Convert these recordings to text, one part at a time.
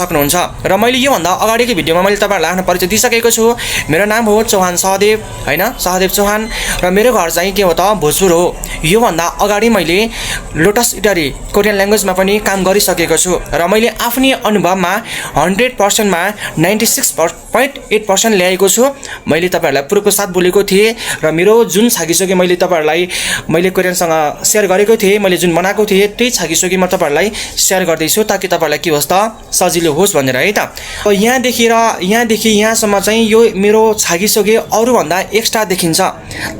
सक्नुहुन्छ र मैले यो भन्दा अगाडिको भिडियोमा मैले तपाईहरुलाई आफ्नो परिचय दिइसकेको छु। मेरो नाम हो चौहान सहदेव हैन, सहदेव चौहान र मेरो घर चाहिँ के हो त भोजपुर हो। यो भन्दा अगाडि मैले लोटस इटरी कोरियन ल्याङ्ग्वेजमा पनि काम गरिसकेको छु र मैले आफ्नै अनुभवमा 100% मा 96.8% ल्याएको छु। मैले तपाईहरुलाई प्रुफको साथ बोलेको थिए र मेरो जुन छागिसके मैले तपाईहरुलाई मैले कोरियनसँग शेयर गरेको थिए, मैले जुन बनाएको थिए त्यही छागिसके म तपाईहरुलाई शेयर गर्दै छु ताकि तपाईहरुलाई के होस् त सजिलो होस् भनेर है त। यहाँदेखि यहाँसम्म चाहिँ यो मेरो छागिसके अरु भन्दा एक्स्ट्रा देखिन्छ।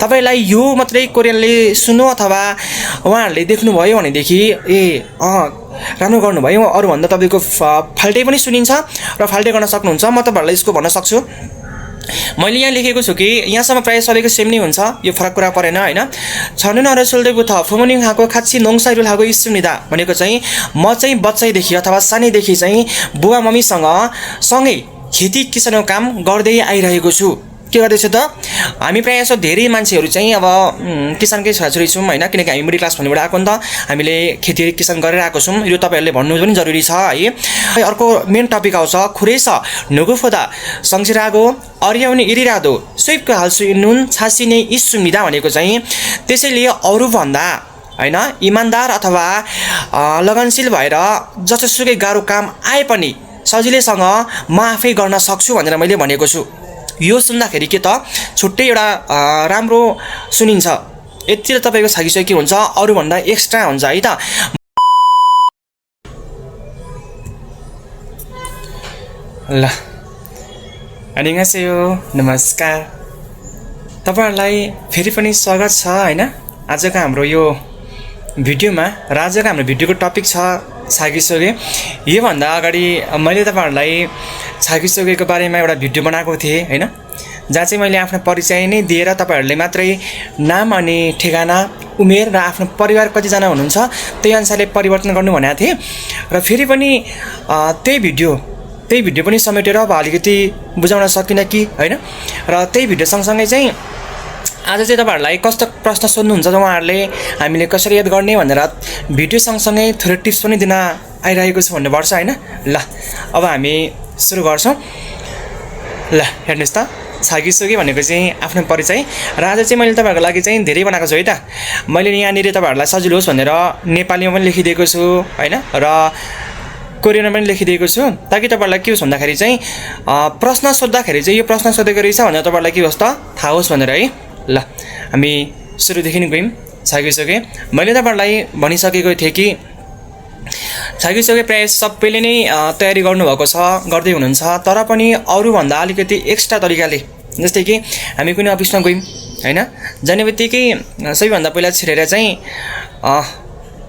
तपाईलाई यो मात्रै कोरियनले सुन्नु अथवा उहाँहरुले देख्नु भयो भनेदेखि राम्रो गर्नुभयो, अरु भन्दा तपाईको फाल्टै पनि सुनिन्छ र फाल्टै गर्न सक्नुहुन्छ। म तपाईहरुलाई यसको भन्न सक्छु, मैले यहाँ लेखेको छु कि यहाँसम्म प्राय सबैको सेम नै हुन्छ, यो फरक कुरा परेन हैन। छनुन र सोल्देबु थ फुमनिङ हाको खाछि नोङसाइरुल हाको इस्मिदा भनेको चाहिँ म चाहिँ बच्चैदेखि अथवा सानैदेखि चाहिँ बुवा मम्मीसँग सँगै खेती किसानको काम गर्दै आइरहेको छु। के गर्दैछ त हामी प्राय जसो धेरै मान्छेहरु चाहिँ अब किसानकै छोराछोरी छौं हैन, किनकि हामी मिडल क्लास भन्नेबाट आएको नि त, हामीले खेती किसान गरेर आएको छौं। यो तपाईहरुले भन्नु पनि जरुरी छ है। अर्को मेन टपिक आउँछ खुरेस नुगुफोदा संसिरागो अर्याउने इरिरादो स्विपको हाल्सु नुन छासिने इस्सुमिदा भनेको चाहिँ त्यसैले अरु भन्दा हैन इमानदार अथवा लगनशील भएर जसोसुकै गाह्रो काम आए पनि सजिलैसँग म आफै गर्न सक्छु भनेर मैले भनेको छु। यो सुन्दाखेरि के त छुट्टै एउटा राम्रो सुनिन्छ। यति तपाईको छागिसके के हुन्छ अरु भन्दा एक्स्ट्रा हुन्छ है त। ल 안녕하세요, नमस्कार, तपाईहरुलाई फेरि पनि स्वागत छ हैन आजको हाम्रो यो भिडियोमा। र आजको हाम्रो भिडियोको टपिक छ छागिसके। यो भन्दा अगाडि मैले तपाईहरुलाई छागिसकेको बारेमा एउटा भिडियो बनाएको थिएँ हैन, जहाँ चाहिँ मैले आफ्नो परिचय नै दिएर तपाईहरुले मात्रै नाम अनि ठेगाना उमेर र आफ्नो परिवार कतिजना हुनुहुन्छ त्यही अनुसारले परिवर्तन गर्नु भनेको थिएँ। र फेरि पनि त्यही भिडियो पनि समेटेर अब अलिकति बुझाउन सकिन कि हैन। र त्यही भिडियो सँगसँगै चाहिँ आज चाहिँ तपाईहरुलाई कस्तो प्रश्न सोध्नुहुन्छ त उहाँहरुले हामीले कसरी याद गर्ने भनेर भिडियो सँगसँगै थोरै टिप्स पनि दिन आइरहेको छु भन्नुपर्छ हैन। ल अब हामी सुरु गर्छौं। ल हेर्नुस् त छागिसके भनेको चाहिँ आफ्नो परिचय। र आज चाहिँ मैले तपाईहरुको लागि चाहिँ धेरै बनाएको छु है त। मैले यहाँनिर तपाईहरुलाई सजिलो होस् भनेर नेपालीमा पनि लेखिदिएको छु हैन र कोरियनमा पनि लेखिदिएको छु ताकि तपाईहरुलाई के होस् भन्दाखेरि चाहिँ प्रश्न सोध्दाखेरि चाहिँ यो प्रश्न सोधेको रहेछ भनेर तपाईहरुलाई के होस् त थाहा होस् भनेर है। ल हामी सुरुदेखि नै गयौं। छागिसके मैले तपाईहरुलाई भनिसकेको थिएँ कि छागिसके प्राय सबैले नै तयारी गर्नुभएको छ, गर्दै हुनुहुन्छ, तर पनि अरु भन्दा अलिकति एक्स्ट्रा तरिकाले। जस्तै कि हामी कुनै अफिसमा गयौं हैन, जाने बित्तिकै सबैभन्दा पहिला छिरेर चाहिँ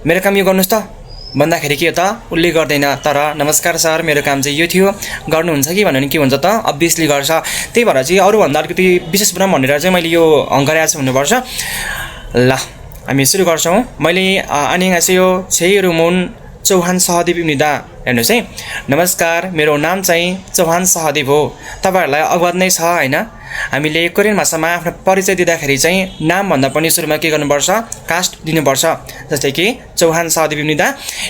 मेरो काम यो गर्नुस् त भन्दाखेरि के हो त उल्ले गर्दैन, तर नमस्कार सर मेरो काम चाहिँ यो थियो गर्नुहुन्छ कि भन्नु के हुन्छ त अभियसली गर्छ। त्यही भएर चाहिँ अरु भन्दा अलिकति विशेष बनाऊँ भनेर चाहिँ मैले यो गरेको छु भन्नुपर्छ। ल हामी सुरु गर्छौं। मैले 안녕하세요 제이름은 चौहान सहदेव इम्निदा। हेर्नुस् है, नमस्कार मेरो नाम चाहिँ चौहान सहदेव हो। तपाईहरुलाई अवगत नै छ हैन। हामीले कोरियन भाषामा आफ्नो परिचय दिँदाखेरि चाहिँ नाम भन्दा पनि सुरुमा के गर्नुपर्छ कास्ट दिनुपर्छ। जस्तै कि चौहान सहदेव इम्निदा।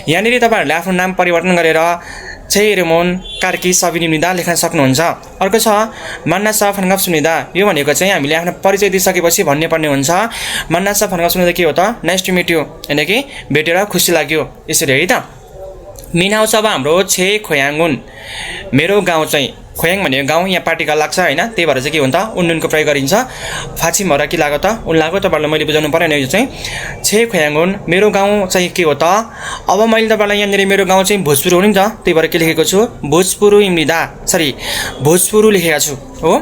यहाँनिर तपाईहरुले आफ्नो नाम परिवर्तन गरेर 제이름은 कार्की सबिनिम्निदा लेख्न सक्नुहुन्छ। अर्को छ 만나서 반갑습니다। यो भनेको चाहिँ हामीले आफ्नो परिचय दिइसकेपछि भन्ने पर्ने हुन्छ। 만나서 반갑습니다 के हो त नाइस टु मिट यु, यानी कि भेटेर खुसी लाग्यो यसरी है त। मिनाउ छ अब हाम्रो छे खोयाङुन, मेरो गाउँ चाहिँ खोयाङ भनेको गाउँ यहाँ पार्टिकल लाग्छ हैन, त्यही भएर चाहिँ के हुन्छ उन्नुनको प्रयोग गरिन्छ। फाछि मरा के लाग्यो त उन लाग्यो, तपाईहरुलाई मैले बुझाउनु पर्यो यो चाहिँ छे खोयाङुन मेरो गाउँ चाहिँ के हो त। अब मैले तपाईहरुलाई यहाँनिर मेरो गाउँ चाहिँ भोजपुर हो नि त, त्यही भएर के लेखेको छु भोजपुर इम्निदा, सरी भोजपुर लेखेको छु हो।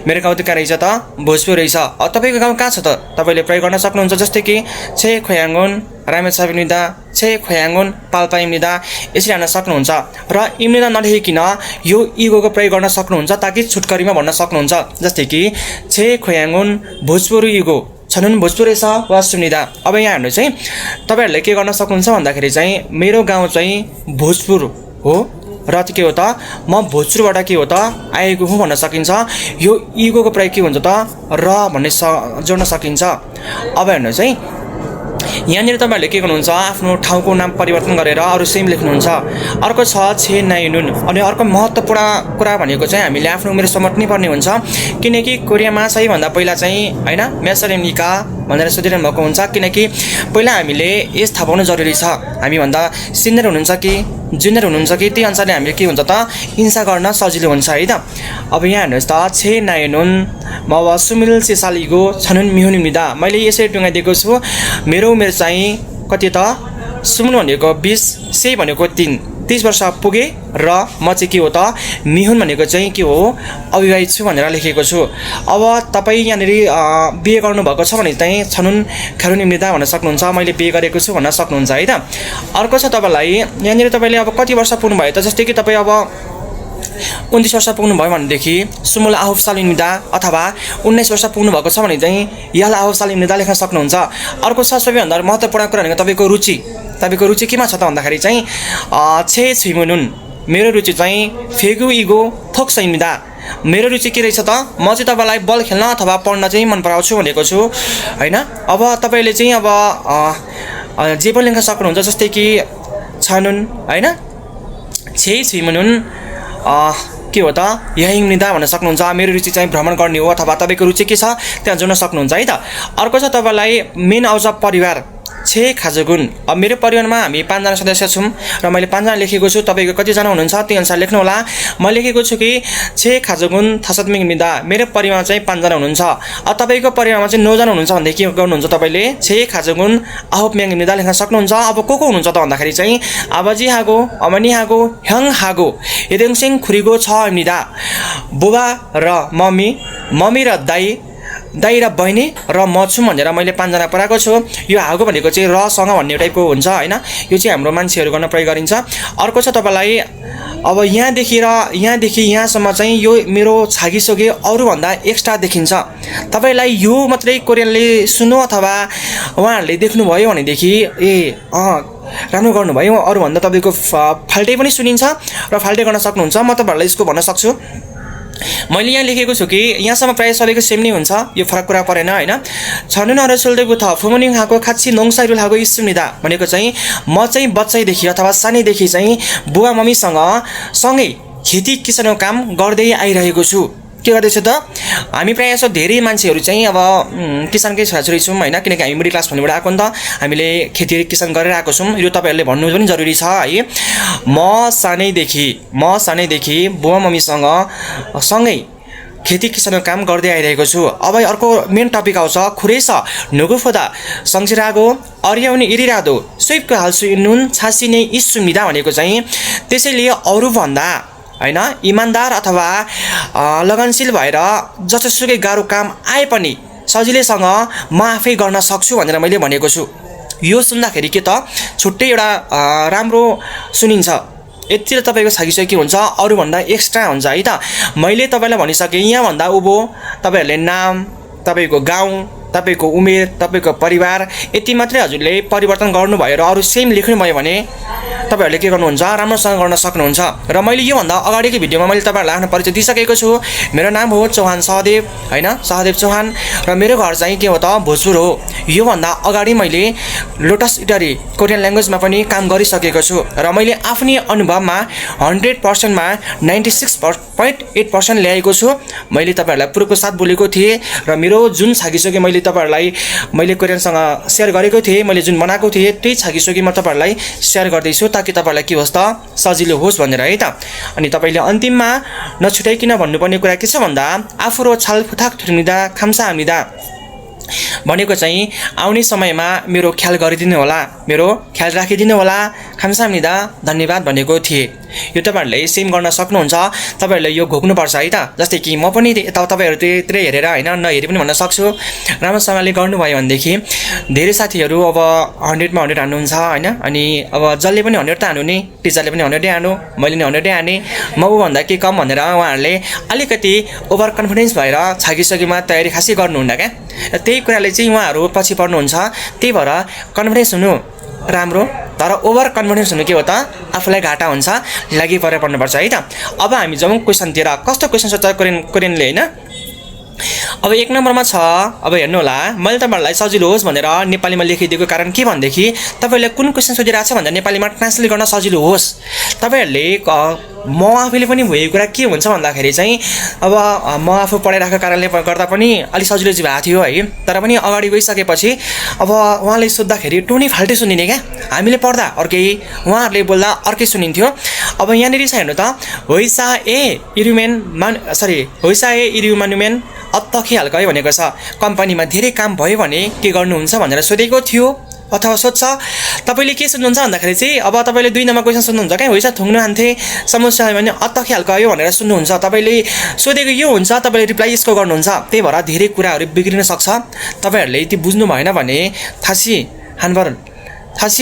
मेरो गाउँ त कहाँ रहेछ त भोजपुर रहेछ। अब तपाईको गाउँ कहाँ छ त तपाईले प्रयोग गर्न सक्नुहुन्छ। जस्तै कि छे खोयाङुन रामेछाबिम्निदा, छे खोयाङुन पाल्पा इम्निदा यसरी हाल्न सक्नुहुन्छ। र इम्निदा नलेखिकिन यो इगोको प्रयोग गर्न सक्नुहुन्छ ताकि छुटकरीमा भन्न सक्नुहुन्छ। जस्तै कि छे खोयाङुन भोजपुर इगो छनुन भोजपुर रहेछ वासुनिदा। अब यहाँ हेर्नु चाहिँ तपाईहरुले के गर्न सक्नुहुन्छ भन्दाखेरि चाहिँ मेरो गाउँ चाहिँ भोजपुर हो र के हो त म भोजपुरबाट के हो त आएको हुँ भन्न सकिन्छ। यो इगोको प्रयोग के हुन्छ त र भन्ने जोड्न सकिन्छ। अब हेर्नु चाहिँ यहाँनिर तपाईँहरूले के गर्नुहुन्छ आफ्नो ठाउँको नाम परिवर्तन गरेर अरू सेम लेख्नुहुन्छ। अर्को छ छे नाइनुन। अनि अर्को महत्त्वपूर्ण कुरा भनेको चाहिँ हामीले आफ्नो उमेर समट्नै पर्ने हुन्छ, किनकि कोरियामा सबैभन्दा पहिला चाहिँ होइन मेसरेनिका भनेर सोधिरहनु भएको हुन्छ, किनकि पहिला हामीले एज थाहा पाउनु जरुरी छ। हामीभन्दा सिनियर हुनुहुन्छ कि जुनियर हुनुहुन्छ कि त्यही अनुसारले हामीले के हुन्छ त हिंसा गर्न सजिलो हुन्छ है त। अब यहाँ हेर्नुहोस् त छे नाइनुन मव सुमिल सेसालिगो छनुन मिहुनिमिदा। मैले यसरी टुङ्गाइदिएको छु। मेरो उमेर चाहिँ कति त सुमुल भनेको 20, से भनेको 30 वर्ष पुगे र म चाहिँ के हो त मिहुन भनेको चाहिँ के हो अविवाहित छु भनेर लेखेको छु। अब तपाईँ यहाँनिर बिहे गर्नुभएको छ भने चाहिँ छनुन खेरुनी मृदा भन्न सक्नुहुन्छ, मैले बिहे गरेको छु भन्न सक्नुहुन्छ है त। अर्को छ तपाईँलाई यहाँनिर तपाईँले अब कति वर्ष पुग्नुभयो त, जस्तै कि तपाईँ अब 29 वर्ष पुग्नुभयो भनेदेखि सुमुल आहुफ सालिमिदा अथवा 19 वर्ष पुग्नुभएको छ भने चाहिँ याल आहुफ सालिमिदा लेख्न सक्नुहुन्छ। अर्को छ सबैभन्दा महत्त्वपूर्ण कुरा भनेको तपाईँको रुचि। तपाईँको रुचि केमा छ त भन्दाखेरि चाहिँ छे छिमुनुन मेरो रुचि चाहिँ फेगु इगो थोक सैमिदा। मेरो रुचि के रहेछ त, म चाहिँ तपाईँलाई बल खेल्न अथवा पढ्न चाहिँ मन पराउँछु भनेको छु होइन। अब तपाईँले चाहिँ अब जे पनि लेख्न सक्नुहुन्छ, जस्तै कि छनुन होइन छे छिमुनुन के हो त यही मृदा भन्न सक्नुहुन्छ। मेरो रुचि चाहिँ भ्रमण गर्ने हो अथवा तपाईँको रुचि के छ त्यहाँ जोड्न सक्नुहुन्छ है त। अर्को छ तपाईँलाई मेन आउँछ परिवार छे खाजगुन। अब मेरो परिवारमा हामी 5 जना सदस्य छौँ र मैले 5 जना लेखेको छु। तपाईँको कतिजना हुनुहुन्छ त्यही अनुसार लेख्नु होला। म लेखेको छु कि छे खाजगुन थासत्मिक मिदा। मेरो परिवारमा चाहिँ 5 जना हुनुहुन्छ। अब तपाईँको परिवारमा चाहिँ 9 जना हुनुहुन्छ भने के गर्नुहुन्छ तपाईँले छे खाजगुन आहुप म्याङ मिदा लेख्न सक्नुहुन्छ। अब को हुनुहुन्छ त भन्दाखेरि चाहिँ आबाजी हागो अमनी हागो ह्याङ हागो यदेङसिङ खुरीगो छ मिदा। बुबा र मम्मी र दाई र बहिनी र म छु भनेर मैले 5 जना पढाएको छु। यो हागो भनेको चाहिँ रसँग भन्ने टाइपको हुन्छ होइन। यो चाहिँ हाम्रो मान्छेहरू गर्न प्रयोग गरिन्छ। अर्को छ तपाईँलाई अब यहाँदेखि यहाँसम्म चाहिँ यो मेरो छागिसके अरूभन्दा एक्स्ट्रा देखिन्छ। तपाईँलाई यो मात्रै कोरियनले सुन्नु अथवा उहाँहरूले देख्नुभयो भनेदेखि राम्रो गर्नुभयो, अरूभन्दा तपाईँको फाल्टै पनि सुनिन्छ र फाल्टै गर्न सक्नुहुन्छ। म तपाईँहरूलाई यसको भन्न सक्छु। मैले यहाँ लेखेको छु कि यहाँसम्म प्रायः सबैको सेम नै हुन्छ, यो फरक कुरा परेन होइन। छनुन अरू सोल्देको थ फुमुनिङ हाको खाची नोङसाइरुल हाको इस्मिदा भनेको चाहिँ म चाहिँ बच्चैदेखि अथवा सानैदेखि चाहिँ बुवा मम्मीसँग सँगै खेती किसानको काम गर्दै आइरहेको छु। के गर्दैछु त हामी प्रायः जस्तो धेरै मान्छेहरू चाहिँ अब किसानकै छोराछोरी छौँ होइन, किनकि हामी मिडल क्लास भन्नेबाट आएको नि त, हामीले खेती किसान गरेर आएको छौँ। यो तपाईँहरूले भन्नु पनि जरुरी छ है। म सानैदेखि बुवा मम्मीसँग सँगै खेती किसानको काम गर्दै आइरहेको छु। अब अर्को मेन टपिक आउँछ खुरेस नुगुफोदा सङ्सिरागो अर्याउने इरिरादो स्विपको हाल्सु नुन छासिने इस्सुमिदा भनेको चाहिँ त्यसैले अरूभन्दा होइन इमान्दार अथवा लगनशील भएर जस्तोसुकै गाह्रो काम आए पनि सजिलैसँग म आफै गर्न सक्छु भनेर मैले भनेको छु। यो सुन्दाखेरि के त छुट्टै एउटा राम्रो सुनिन्छ। यति तपाईँको छागिसके के हुन्छ अरूभन्दा एक्स्ट्रा हुन्छ है त। मैले तपाईँलाई भनिसकेँ यहाँभन्दा उँभो तपाईँहरूले नाम, तपाईँको गाउँ, तपाईँको उमेर, तपाईँको परिवार यति मात्रै हजुरले परिवर्तन गर्नुभयो र अरू सेम लेख्नुभयो भने तपाईँहरूले के गर्नुहुन्छ राम्रोसँग गर्न सक्नुहुन्छ। र मैले योभन्दा अगाडिको भिडियोमा मैले तपाईँहरूलाई आफ्नो परिचय दिइसकेको छु। मेरो नाम हो चौहान सहदेव होइन, सहदेव चौहान र मेरो घर चाहिँ के हो त भोजपुर हो। योभन्दा अगाडि मैले लोटस इटरी कोरियन ल्याङ्ग्वेजमा पनि काम गरिसकेको छु र मैले आफ्नै अनुभवमा 100%मा 96.8% ल्याएको छु। मैले तपाईँहरूलाई प्रुफको साथ बोलेको थिएँ र मेरो जुन छागिसके मैले कोरियनसँग सेयर गरेको थिएँ, मैले जुन बनाएको थिएँ त्यही छागिसके म तपाईँहरूलाई सेयर गर्दैछु ताकि तपाईँलाई के होस् त सजिलो होस् भनेर है त। अनि तपाईँले अन्तिममा नछुटाइकिन भन्नुपर्ने कुरा के छ भन्दा आफूरो छाल फुथाक थुर्मिदा खाम्सा हामीदा भनेको चाहिँ आउने समयमा मेरो ख्याल गरिदिनु होला, मेरो ख्याल राखिदिनु होला, खाम्साम्निदा धन्यवाद भनेको थिएँ। यो तपाईँहरूले सेम गर्न सक्नुहुन्छ। तपाईँहरूले यो घोक्नुपर्छ है त। जस्तै कि म पनि तपाईँहरूतिर हेरेर होइन नहेरी पनि भन्न सक्छु। राम्रोसँगले गर्नुभयो भनेदेखि धेरै साथीहरू अब 100मा 100 हान्नुहुन्छ होइन। अनि अब जसले पनि 100 त हान्नु नि, टिचरले पनि 100 हान्नु, मैले नि 100 हाने, म भन्दा के कम भनेर उहाँहरूले अलिकति ओभर कन्फिडेन्स भएर छागिसकेमा तयारी खासै गर्नुहुन्न क्या। त्यही कुराले चाहिँ उहाँहरू पछि पर्नुहुन्छ। त्यही भएर कन्फिडेन्स हुनु राम्रो, तर ओभर कन्फिडेन्स हुनु के हो त आफूलाई घाटा हुन्छ, लागि परेर पर्नुपर्छ है त। अब हामी जाउँ क्वेसनतिर। कस्तो क्वेसन सोध्छ कोरियनले होइन। अब 1 नम्बरमा छ, अब हेर्नु होला, मैले तपाईहरुलाई सजिलो होस् भनेर नेपालीमा लेखिदिएको कारण के भन्देखि तपाईहरुले कुन क्वेशन सोधिरहेको छ भनेर नेपालीमा ट्रान्सलेट गर्न सजिलो होस्। तपाईहरुले म आफैले पनि भएको कुरा के हुन्छ भन्दाखेरि चाहिँ अब म आफू पढाइराखेको कारणले गर्दा पनि अलि सजिलो चाहिँ भएको थियो है, तर पनि अगाडि गइसकेपछि अब उहाँले सोद्धाखेरि टोनी फाल्टै सुनिने क्या, हामीले पढ्दा अर्कै उहाँहरूले बोल्दा अर्कै सुनिन्थ्यो। अब यहाँनिर छ हेर्नु त, होइसा ए इरुमानुमेन अत्तखी हाल्कै भनेको छ, कम्पनीमा धेरै काम भयो भने के गर्नुहुन्छ भनेर सोधेको थियो अथवा सोध्छ। तपाईले के सोध्नुहुन्छ भन्दाखेरि चाहिँ अब तपाईले 2 नम्बर क्वेशन सोध्नुहुन्छ क्या, होइसा थुङ्नु हान्थे समस्या भने अत्तखी हाल्कै भनेर सुन्नुहुन्छ। तपाईले सोधेको यो हुन्छ, तपाईले रिप्लाई यसको गर्नुहुन्छ, त्यही भएर धेरै कुराहरू बिग्रिन सक्छ। तपाईहरुले यति बुझ्नु भएन भने थासी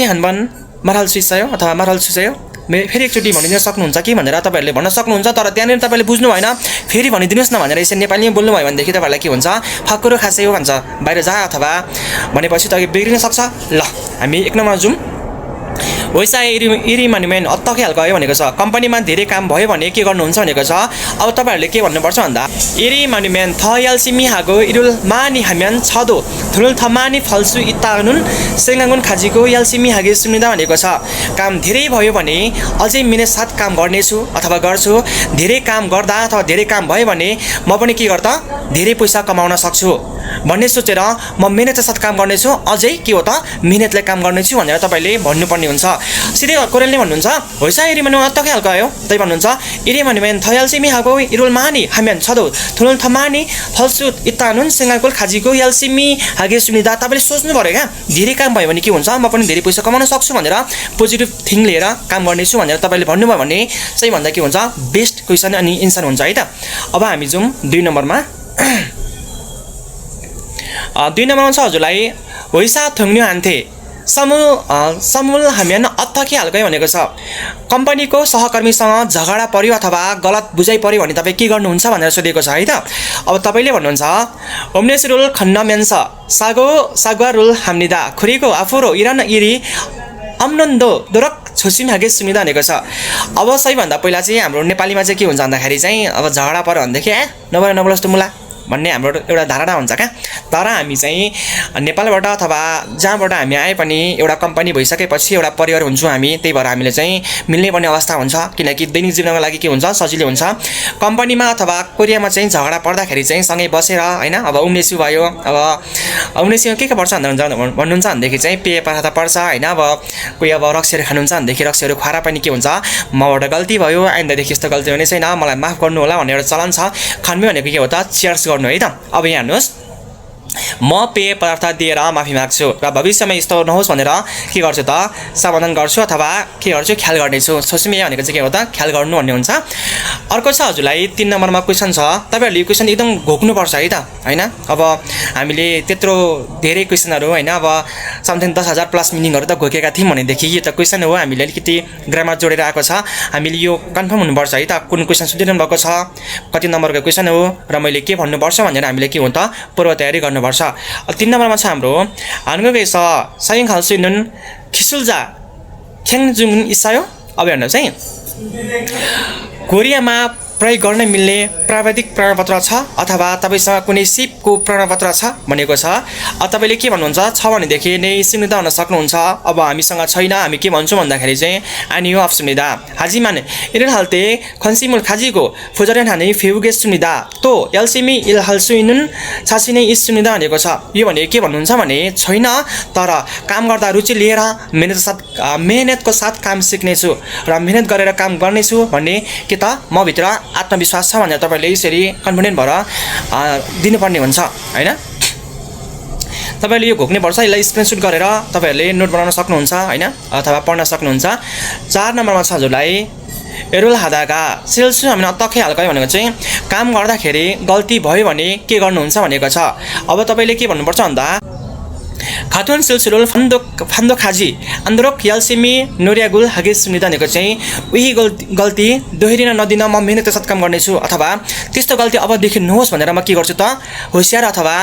हानबन मरहल सुइसयो अथवा मरहल सुइसयो फेरि एकचोटि भनिदिन सक्नुहुन्छ कि भनेर तपाईहरुले भन्न सक्नुहुन्छ। तर त्यहाँनिर तपाईले बुझ्नु भएन, फेरि भनिदिनुस् न भनेर यसरी नेपालीमा बोल्नु भयो भनेदेखि तपाईहरुलाई के हुन्छ, फाकुरो खासै हो भन्छ, बाहिर जा अथवा भनेपछि त बिग्रिन सक्छ। ल हामी 1 नम्बरमा जाउँ। होइसा इरिमानुमेन अत्तखी हाल्कै भनेको छ, कम्पनीमा धेरै काम भयो भने के गर्नुहुन्छ भनेको छ। अब तपाईहरुले के भन्नुपर्छ भन्दा इरिमानुमेन थयल्सिमी हागो इरुल मानी हाम्यान छदो थुरुल थमानी फल्सु इत्तानुन सेंगागुन खाजीको यल्सिमी हागे सुनिदा भनेको छ। काम धेरै भयो भने अझै मिहिनेत साथ काम गर्नेछु अथवा गर्छु। धेरै काम गर्दा अथवा धेरै काम भयो भने म पनि के गर्दा धेरै पैसा कमाउन सक्छु भन्ने सोचेर म मिहिनेतका साथ काम गर्नेछु, अझै के हो त मिहिनेतले काम गर्नेछु भनेर तपाईले भन्नुपर्ने हुन्छ। सिधै कोरेलले भन्नुहुन्छ होइसा इरिमानु अत्तखी हाल्कै हो, त्यही भन्नुहुन्छ इरिमानुमेन थयल्सिमी हागो इरुल मानी हाम्यान छदो थुरुल थमानी फल्सु इत्तानुन सेंगागुन खाजीको यल्सिमी हागे सुनिदा। तपाईले सोच्नु पर्यो क्या, धेरै काम भयो भने के हुन्छ, म पनि धेरै पैसा कमाउन सक्छु भनेर पोजिटिभ थिङ लिएर काम गर्नेछु भनेर तपाईले भन्नुभयो भने चाहिँ भन्दा के हुन्छ, बेस्ट क्वेशन अनि एन्सर हुन्छ है त। अब हामी जाउँ 2 नम्बरमा। 2 नम्बरमा छ हजुरलाई होइसा थुङ्नु हान्थे समूल हामीयन अत्तखी हाल्कै भनेको छ, कम्पनीको सहकर्मीसँग झगडा पर्यो अथवा गलत बुझाइ पर्यो भने तपाईँ के गर्नुहुन्छ भनेर सोधेको छ है त। अब तपाईँले भन्नुहुन्छ ओम्नेसरुल खन्नमेन्स सागवा रुल हाम्निदा खुरीको आफूरो इरान इरी अम्नन्दो दोरक छोसिम हागे सुनिदा भनेको छ। अब सबैभन्दा पहिला चाहिँ हाम्रो नेपालीमा चाहिँ के हुन्छ भन्दाखेरि चाहिँ अब झगडा पर्यो भनेदेखि नबोल जस्तो मुला भन्ने हाम्रो एउटा धारणा हुन्छ क्या। तर हामी चाहिँ नेपालबाट अथवा जहाँबाट हामी आए पनि एउटा कम्पनी भइसकेपछि एउटा परिवार हुन्छौँ हामी, त्यही भएर हामीले चाहिँ मिल्नै पर्ने अवस्था हुन्छ, किनकि दैनिक जीवनको लागि के हुन्छ, सजिलो हुन्छ। कम्पनीमा अथवा कोरियामा चाहिँ झगडा पर्दाखेरि चाहिँ सँगै बसेर होइन, अब उम्नेसु भयो, अब उम्नेसुमा के पर्छ भन्नुहुन्छ भनेदेखि चाहिँ पेय पदार्थ पर्छ होइन। अब कोही अब रक्सीहरू खानुहुन्छ भनेदेखि रक्सीहरू खुवाएर पनि के हुन्छ, मबाट गल्ती भयो, आइन्दादेखि यस्तो गल्ती हुने छैन, मलाई माफ गर्नु होला भन्ने एउटा चलन छ। खानु भनेको के हो त, चियर्स गर्नु है त। अब यहाँ हेर्नुहोस्, म पेय पदार्थ दिएर माफी माग्छु र भविष्यमा यस्तो नहोस् भनेर के गर्छु त, समाधान गर्छु अथवा के गर्छु, ख्याल गर्नेछु। सोच्मे भनेको चाहिँ के हो त, ख्याल गर्नु भन्ने हुन्छ। अर्को छ हजुरलाई 3 नम्बरमा क्वेसन छ, तपाईहरुले यो क्वेसन एकदम घोक्नुपर्छ है त हैन। अब हामीले त्यत्रो धेरै क्वेसनहरु हैन, अब समथिङ 10,000 प्लस मिनिङहरु त घोकेका थियौं भनेदेखि यो त क्वेसन हो, हामीले अलिकति ग्रामर जोडेर आएको छ, हामीले यो कन्फर्म हुनुपर्छ है त, कुन क्वेसन सोधिरहनु भएको छ, कति नम्बरको क्वेसन हो र मैले के भन्नुपर्छ भनेर हामीले के हो त पूर्व तयारी गर्नुपर्छ। 3 नम्बरमा छ हाम्रो हानगोकै छ साइङ हालसुनुन खिसुलजा ख्याङजुङ इसायो। अब हेर्नुहोस् है, कोरियामा प्रयोग गर्न मिल्ने प्राविधिक प्रमाणपत्र छ अथवा तपाईसँग कुनै सिपको प्रमाणपत्र छ भनेको छ। अब तपाईँले के भन्नुहुन्छ छ भनेदेखि नै सुनिदा हुन सक्नुहुन्छ। अब हामीसँग छैन, हामी के भन्छौँ भन्दाखेरि चाहिँ आनियो अफ सुनिदा हाजिमान इरल हाल्ते खन्सिमुल खाजीको फुजरेन हाने फेउगे सुनिदा तो एलसिमी इल हाल्सुइनुन छासिने इस सुनिदा भनेको छ। यो भने के भन्नुहुन्छ भने छैन, तर काम गर्दा रुचि लिएर मेहनतको साथ काम सिक्नेछु र मेहनत गरेर काम गर्नेछु भन्ने के त म भित्र आत्मविश्वास छ भनेर तपाईले यसरी कन्फिडेन्ट भएर दिनुपर्ने हुन्छ हैन। तपाईले यो घोक्ने पर्छ, यसलाई स्क्रिनशट गरेर तपाईहरुले नोट बनाउन सक्नुहुन्छ हैन, अथवा पढ्न सक्नुहुन्छ। 4 नम्बरमा छ हजुरलाई एरुल हादागा सेल्सु हामीले अत्तखै हाल्कै भनेको चाहिँ काम गर्दाखेरि गल्ती भयो भने के गर्नुहुन्छ भनेको छ। अब तपाईले के भन्नुपर्छ भन्दा खातुन सिलसिलुल फान्दो खाजी आन्दोरक यालसिमी नोरियागुल हागे सुनिदा भनेको चाहिँ उही गल्ती दोहोरिन नदिन म मेहनतका साथ काम गर्नेछु अथवा त्यस्तो गल्ती अबदेखि नहोस् भनेर म के गर्छु त होसियार अथवा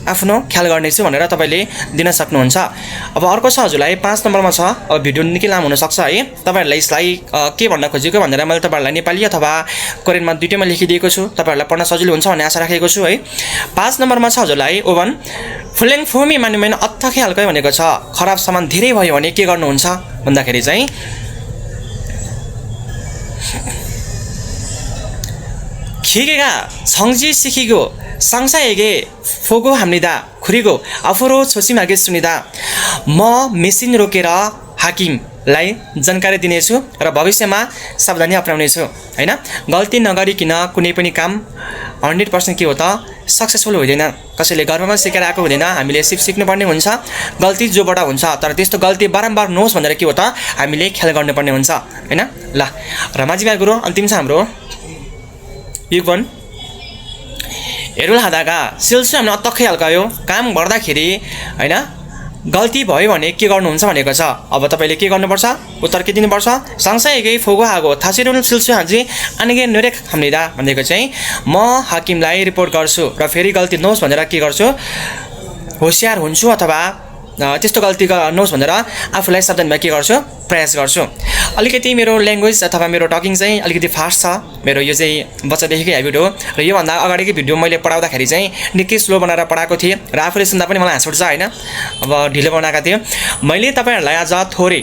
आफ्नो ख्याल गर्नेछु भनेर तपाईँले दिन सक्नुहुन्छ। अब अर्को छ हजुरलाई 5 नम्बरमा छ। अब भिडियो निकै लामो हुनसक्छ है, तपाईँहरूलाई यसलाई के भन्न खोजेको भनेर मैले तपाईँहरूलाई नेपाली अथवा कोरियनमा दुईटैमा लेखिदिएको छु, तपाईँहरूलाई पढ्न सजिलो हुन्छ भन्ने आशा राखेको छु है। 5 नम्बरमा छ हजुरलाई ओभन फुलेङ फोमी मान्नुमेन अत्थकै हल्कै भनेको छ। खराब सामान धेरै भयो भने के गर्नुहुन्छ भन्दाखेरि चाहिँ खिगेगा छङ्जी सिखिगो सँगसँगै फोगो हाम्निदा खुरीगो अफुरो छोसी मागे सुनिदा। म मेसिन रोकेर हाकिमलाई जानकारी दिनेछु र भविष्यमा सावधानी अपनाउनेछु हैन। गल्ती नगरिकन कुनै पनि काम 100% के हो त सक्सेसफुल हुँदैन। कसैले गर्वमा सिकेर आएको हुँदैन, हामीले सिक्नुपर्ने हुन्छ। गल्ती जोबाट हुन्छ, तर त्यस्तो गल्ती बारम्बार नहोस् भनेर के हो त हामीले ख्याल गर्नुपर्ने हुन्छ हैन। ल रमाजीमा गुरु अन्तिम छ हाम्रो युगवन हेरुल हादागा सिल्सु हामीले अत्तकै हल्कायो काम गर्दाखेरि हैन। गल्ती भयो भने के गर्नुहुन्छ भनेको छ। अब तपाईँले के गर्नुपर्छ, उत्तर के दिनुपर्छ, सँगसँगै फोगो हागो थासिरुल सिल्सु हाजी अनिगे नरेक हामीदा भनेको चाहिँ म हाकिमलाई रिपोर्ट गर्छु र फेरि गल्ती नहोस् भनेर के गर्छु, होसियार हुन्छु अथवा त्यस्तो गल्ती नहोस् भनेर आफूलाई सावधानमा के गर्छु, प्रयास गर्छु। अलिकति मेरो ल्याङ्ग्वेज अथवा मेरो टकिङ चाहिँ अलिकति फास्ट छ। मेरो यो चाहिँ बच्चादेखिकै हेबिट हो र योभन्दा अगाडिकै भिडियो मैले पढाउँदाखेरि चाहिँ निकै स्लो बनाएर पढाएको थिएँ र आफूले सुन्दा पनि मलाई हाँस उठ्छ हैन। अब ढिलो बनाएको थिएँ मैले। तपाईँहरूलाई आज थोरै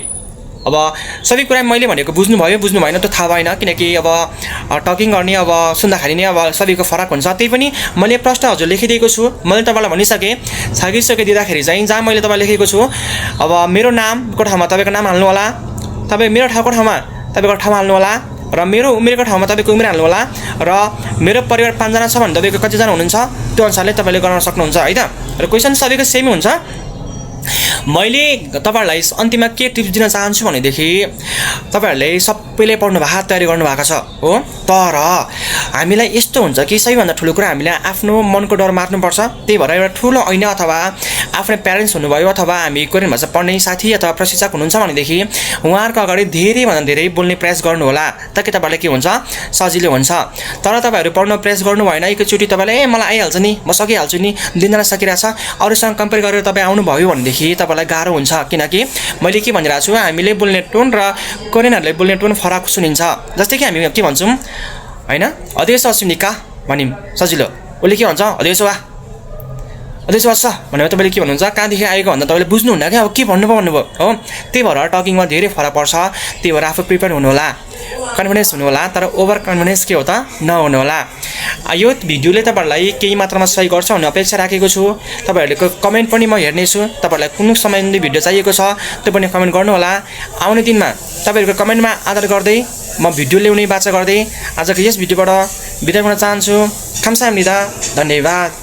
अब सबै कुरा मैले भनेको बुझ्नुभयो बुझ्नु भएन त थाहा भएन, किनकि अब टकिङ गर्ने अब सुन्दाखेरि नै अब सबैको फरक हुन्छ। त्यही पनि मैले प्रश्न हजुर लेखिदिएको छु। मैले तपाईँलाई भनिसकेँ छागिसके दिँदाखेरि चाहिँ जहाँ मैले तपाईँलाई लेखेको छु अब मेरो नामको ठाउँमा तपाईँको नाम हाल्नु होला, तपाईँ मेरो ठाउँको ठाउँमा तपाईँको ठाउँ हाल्नु होला र मेरो उमेरको ठाउँमा तपाईँको उमेर हाल्नु होला र मेरो परिवार 5 जना छ भने तपाईँको कतिजना हुनुहुन्छ त्यो अनुसारले तपाईँले गर्न सक्नुहुन्छ है त। र क्वेसन सबैको सेमै हुन्छ। मैले तपाईँहरूलाई अन्तिममा के टिप्स दिन चाहन्छु भनेदेखि तपाईँहरूले सबैले पढ्नु भएको तयारी गर्नुभएको छ हो, तर हामीलाई यस्तो हुन्छ कि सबैभन्दा ठुलो कुरा हामीले आफ्नो मनको डर मार्नुपर्छ। त्यही भएर एउटा ठुलो ऐना अथवा आफ्नो प्यारेन्ट्स हुनुभयो अथवा हामी कोरियन भाषा पढ्ने साथी अथवा प्रशिक्षक हुनुहुन्छ भनेदेखि उहाँहरूको अगाडि धेरैभन्दा धेरै बोल्ने प्रयास गर्नु होला, ताकि तपाईँलाई के हुन्छ, सजिलो हुन्छ। तर तपाईँहरू पढ्न प्रयास गर्नु भएन, एकैचोटि तपाईँले मलाई आइहाल्छ नि, म सकिहाल्छु नि, 2 जना सकिरहेछ, अरूसँग कम्पेयर गरेर तपाईँ आउनुभयो भनेदेखि तपाईँलाई गाह्रो हुन्छ। किनकि मैले के भनिरहेको छु, हामीले बोल्ने टोन र कोरियनहरूले बोल्ने टोन फरक सुनिन्छ। जस्तै कि हामी के भन्छौँ हैन, अदेश असुनिका भनिम सजिलो, उसले के भन्छ अदेश वा अदेश वास भनेर तपाईँले के भन्नुहुन्छ, कहाँदेखि आएको भन्दा तपाईँले बुझ्नुहुन्न क्या अब के भन्नुभयो हो। त्यही भएर टकिङमा धेरै फरक पर्छ। त्यही भएर आफू प्रिपेयर हुनु होला, कन्फिडेन्स हुनु होला, तर ओभर कन्फिडेन्स के हो त नहुनु होला। यो भिडियोले तपाईँहरूलाई केही मात्रामा सही गर्छ भन्ने अपेक्षा राखेको छु। तपाईँहरूको कमेन्ट पनि म हेर्नेछु। तपाईँहरूलाई कुन सम्बन्धी भिडियो चाहिएको छ त्यो पनि कमेन्ट गर्नु होला। आउने दिनमा तपाईँहरूको कमेन्टमा आधार गर्दै म भिडियो ल्याउने बाचा गर्दै आजको यस भिडियोबाट बिदा गर्न चाहन्छु। खामसाम्निदा, धन्यवाद।